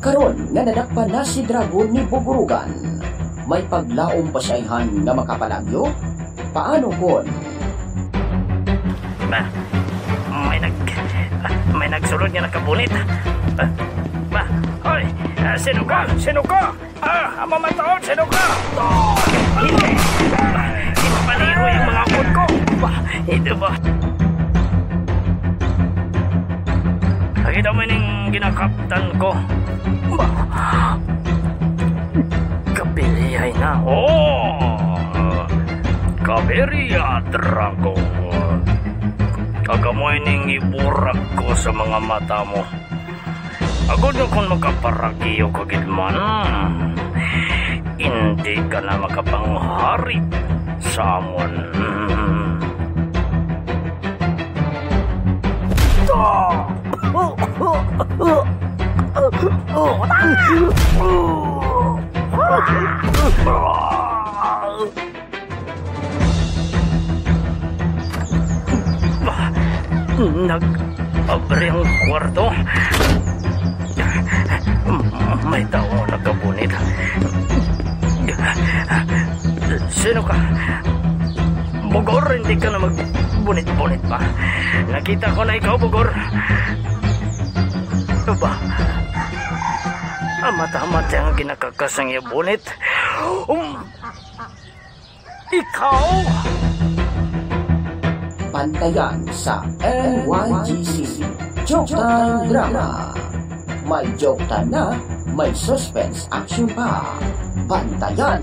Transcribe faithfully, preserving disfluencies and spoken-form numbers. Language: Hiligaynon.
Karon nga nadakpan na si Dragon ni Bugurugan, may paglaom pa siya ihan nga makapalagyo? Paano kon Ba, may nag-, may nagsulod nga nakabunit. Ba, hoy, ah, sino ka? Sino ka? Ah, mamataod, sino ka? Oh, hindi. Ginpaliroy ang mga upod ko. Ba, ito ba? Nakita mo ning ginakaptan ko. Ba, kapilihay na. Oh, Kaberia Dragon. Kag amo ining iburak ko sa mga mata mo. Agod nga kon makaparagyo ka gid man, hindi ka na makapanghari sa amon. Nag-abri ang kwarto. May tao nakabunit. Sino ka? Bugor, hindi ka na magbunit-bunit pa. Nakita ko na ikaw, Bugor. Ano ba? Amat-amat ang ginakakasang iya bunit. Um, Ikaw? Bantayan sa N Y G C Joke Time Drama. May joke time na, may suspense action pa. Bantayan